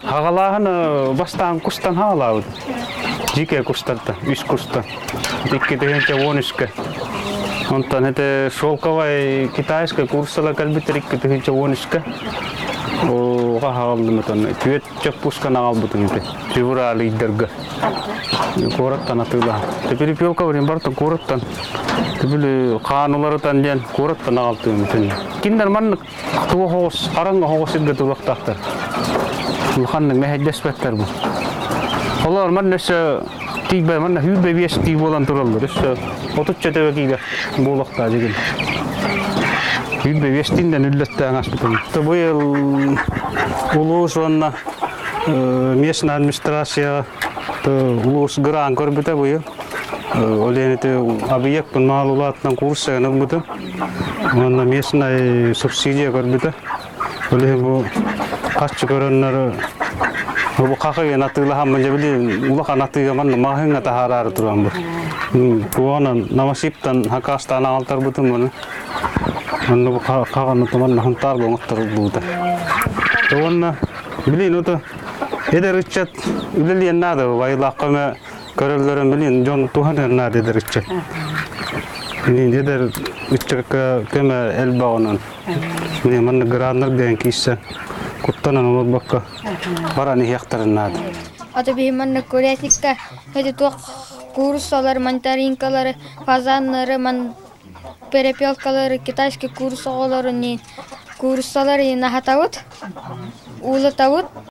Хагалааһын бастаан кустан хаалаабыт. Дьиикэй кустартан, үс кустан. 2013-кэ. Онтон это шелковай китайская курсала кэлбиттэр 2013-кэ. Оҕа хаалдым отон түөт чоппусканы аҕалбытым ити февраль ыйдарга. Куораттан атыылаһан. Перепелка блин барыта куораттан. Били хаан уларытан диэн куораттан аҕалтыым итин. Кинилэр маннык туох оҕус, хараҥа оҕус сиргэ туруохтаахтар. Улаханнык мэһэйдэспэттэр бу. Олор манна өссө тиийбэ манна хүүрбэ биэс тии буолан тураллар. Өссө отучча төбө киилэ буолуохтаах дьигин. Хүүрбэ биэстииннэн үллэттээн аспытым. Быйыл улуус уонна местная администрация улуус грант көрбүтэ быйыл. Ол иһин ити объекпын маал улаатынан курсайан ылбытым. Уонна местная субсидия көрбүтэ. Ол иһин бу харчы көрөннөр бу хахыйын атыылаһаммын дьэ били улахан атыыга манна маҕаһыыҥҥа таһаараары туран бу. Туонан Новосибтан хакастаан аҕалтарбытым оны. Онно бу хаҕаны туманна хунтаарга оҥотторуллубута. Уонна билин ото эдэр ыччат үлэлиэн наада байылаахха эмэ көрөллөрүн билин дьон туһанар наада эдэр ыччат. Билин эдэр ыччакка көмө элбэх онон. Билин манна граннар диэн киирсэн куттанан олорбокко баран иһиэхтэрин наада. Ата биһи манна курятникка эти туох кууруссалары, мандаринкалары, фазаннары, ман перепелкалары, китайский курс оҕолорун кууруссалары наһатабыт, уулатабыт.